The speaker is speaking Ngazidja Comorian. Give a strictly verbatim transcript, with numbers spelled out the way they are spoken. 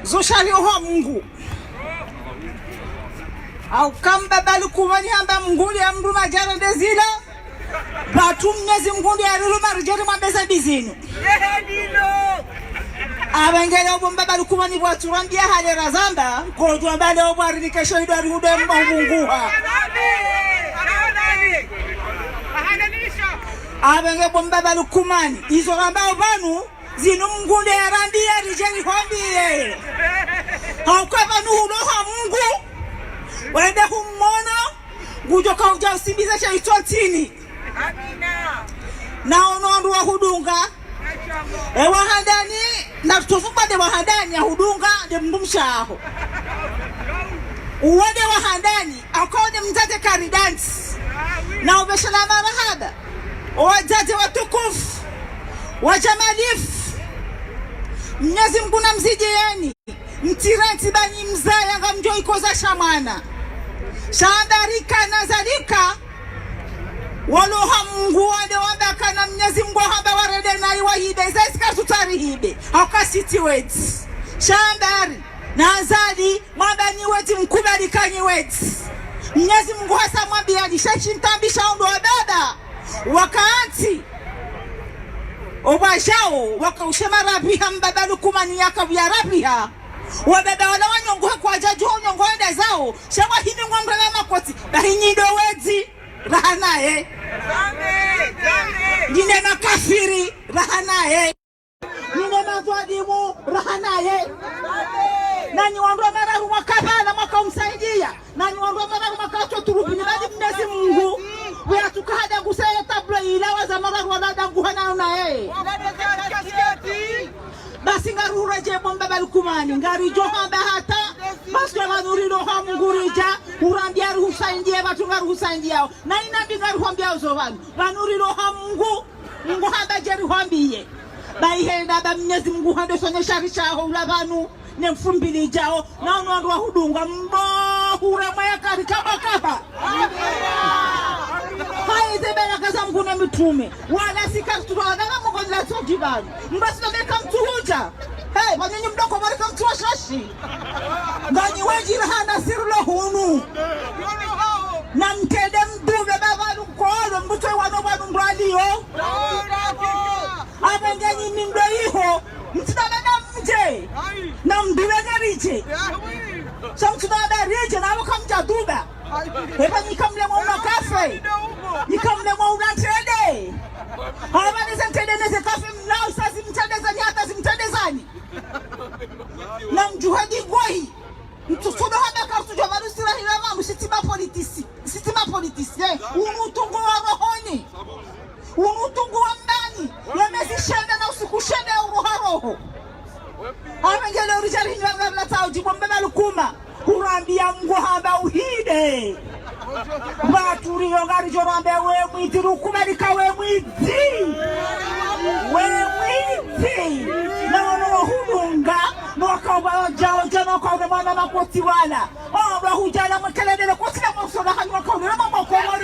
Zo shari oha Mungu. Hauka Mbaba Lukumani hamba Mungu ndiye amruma djara ndezila. Pvatsu Mnyezi Mungu ndiye ariruma ridje rimwambe zambi zinu. Apvengele opvo Mbaba Lukumani pvwatsu rambia hale razamba, ngodjo amba leo pvwa rinike sho ido arihude mba ubunguha. Apvenge pvo Mbaba Lukumani, izo rambao pvanu, zinu Mungu nde yarambia ridje rihwambie. Hauka pvanu huloha Mungu, wende humwono, ngudjo kaudja usimbiza sha itswa ntsini. Naono wandru wahudunga. Ewa handani, na tutufu pvwa nde wa handani yahudunga, nde mndru mshe waho. Uwo nde wa handani, hauka wo nde mdzadze karidansi. Na upveshelea marahaba. Owadzadze watukufu, wadjamalifu, Mnyezi Mungu namzidiyeni, mtsirantsi banyi mzaya ngamdjo ikoza sha mwana. Sha Mbari kana zalika, waloha Mungu wande wamba kana Mnyezi Mungu hamba warende nayi wahibe, zesika tutsari hibe, hauka sitsi wedzi. Sha Mbari, na Azali, mwamba nyi wedzi mkubali ka nyi wedzi. Mnyezi Mungu hasa mwambia lisha shintsambi sha undru wa baba. Wakati opvwajao, waka ushe marapviha Mbaba Lukumani yaka pvwa yarapviha. Wababa wala wanyongohe kwadja djuha unyongohe ndazao, sha wahimi ngwamrema makoti, bahi nyi ndo wedzi, raha naye. Nyi nde makafiri, raha naye. Nyi nde madhwalimu, raha naye. Nanyi wandru wa mararu mwaka pvala mwaka umsaidia. Nanyi wandru wa mararu mwaka tso turubini badi Mnyezi Mungu. Weyatsuka hada gusaya tablo ila waza mararu wala dangu hana naye. Basi ngaruhuredjee pvo Mbaba Lukumani, ngaridjo hamba hata. Basi pvanu riloha Mungu ridja, urambia rihusaidie, pvatsu ngaruhusaidiao. Na inambi ngaruhwambiao zo pvanu. Pvanu riloha Mungu, Mungu hamba dje rihwambie. Bahi henda ba Mnyezi Mungu hande sonye shari shaho ula pvanu, ne mfumbili djao, na unu wandru wahudunga mbo hure mwaya kari kaba kaba. Hayi ze baraka za Mungu ne mitrume, wala si kartsuka wadanga Mungu nila tsoji pvanu. Mba sina meka mtsuhudja. Hey, pvanu nyi mdoko baraka mtsuwa shashi. Nganyi wedji raha na sirilo hunu. Na mtrende mdrume ba pvanu nkolo, mbuto wano pvanu mbwaliyo. Apvenge nyi mi ndo iho, mtsidaba na mdje, na mdrume ngaridje. Sha mtsidaba ridje, na apvo kamdja duba. Epva nyi kamlemwa una kafe, nyi kamlemwa una ntrende. Hapva neze ntrende neze kafe mnao, sa zimtrende zanyi hata zimtrende zanyi. Na mdjuhe di gwahi. Mtsusudo hamba kartsudjo pvalusira hila pvanu, sitsi ma politisi, sitsi ma politisi, eh. Unu utungu wa rohoni. Unu utungu wa mbani. Ya mezi shenda na usiku shenda ya uroha roho. Apvenge leo ridja rinywa ngapvila tsaudji pvo Mbaba Lukuma. Hurambia Mungu hamba uhide. Pvatsu riyo ngaridjo rambia we mwidzi, rukubali ka we mwidzi. We mwidzi. Na wano wahudunga, no waka uba wadjao djana waka ule mwana makoti wala. Oh, wahudjala mwekeledele koti la mosona hanyu waka ule mwana makoti wala.